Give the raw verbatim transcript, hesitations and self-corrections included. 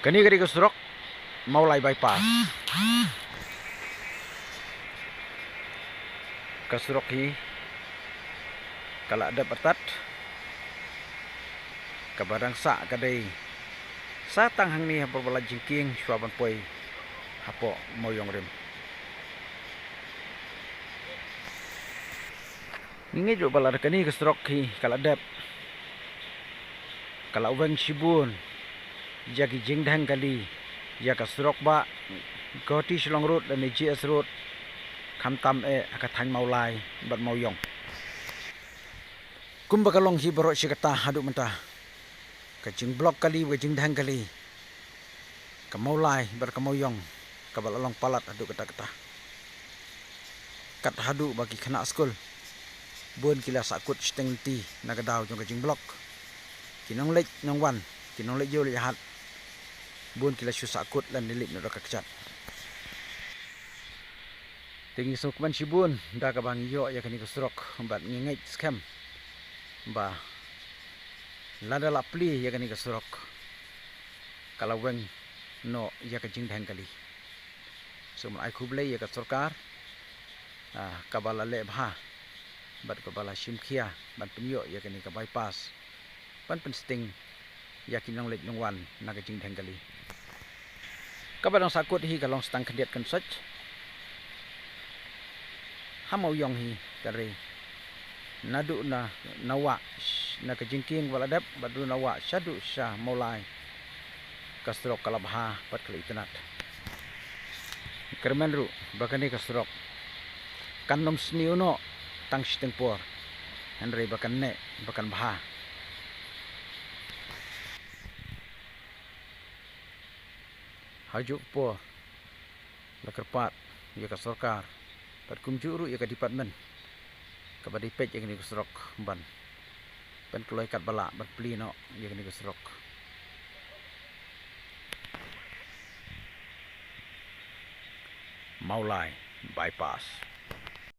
Kane ka dei ka surok Mawlai Bypass. Ka surok hi ka la dep artat. Kaba dang sah ka dei sa tang hangne ha por ba la jingkieng shuwa ban poi hapoh Mawiong Rim. Ngi ngeit ruh ba lada kane ka surok hi ka la dep, ka la weng shibun ïa ki jingdheng kali ïa ka surok ba Guwahati Shillong Road lane G S Road, khamtam eh ha ka thaiñ Mawlai bad Mawiong. Kumba ka long hi baroh shi katta haduh mynta, ka jingblok kali, ka jingdheng kali, ka Mawlai bad ka Mawiong kaba la long palat haduh katta katta. Kat haduh ba ki khynnah skul bun ki la sahkut shiteng lynti na ka daw jong ka jingblok. Ki nongleit nongwan, ki nongleit ïew leit hat, bun ki la shu sahkut lane leit noh da ka kjat. Te ngi sngewkmen shibun da kaba ngi ïoh ïa kane ka surok bad ngi ngeit skhem ba lada la plie ïa kane ka surok, ka la weng noh ïa ka jingdheng kali. Sngewbha ai khublei ïa ka sorkar, ah, kaba la leh bha bad kaba la shim khia ban pynïoh ïa kane ka bypass ban pynsting ïa ki nongleit nongwan na ka jingdheng kali. Kaba dang sahkut hi ka long sa tang khyndiat kynsoit ha Mawiong hi, hynrei naduh na, na wah, na ka jingkieng ba la dep, bad naduh na wah shaduh sha Mawlai, ka surok ka la bha bad ka la itynnad. Kyrmen ruh ba kane ka surok kan ym sniew noh tang shiteng por, hynrei ba kan neh, ba kan bha. Ha juh ka por la kyrpad ïa ka sorkar bad kumjuh ruh ïa ka department kaba dei peit ïa kane ka surok ban pynkloi katba lah ban plie noh ïa kane ka surok Mawlai Bypass.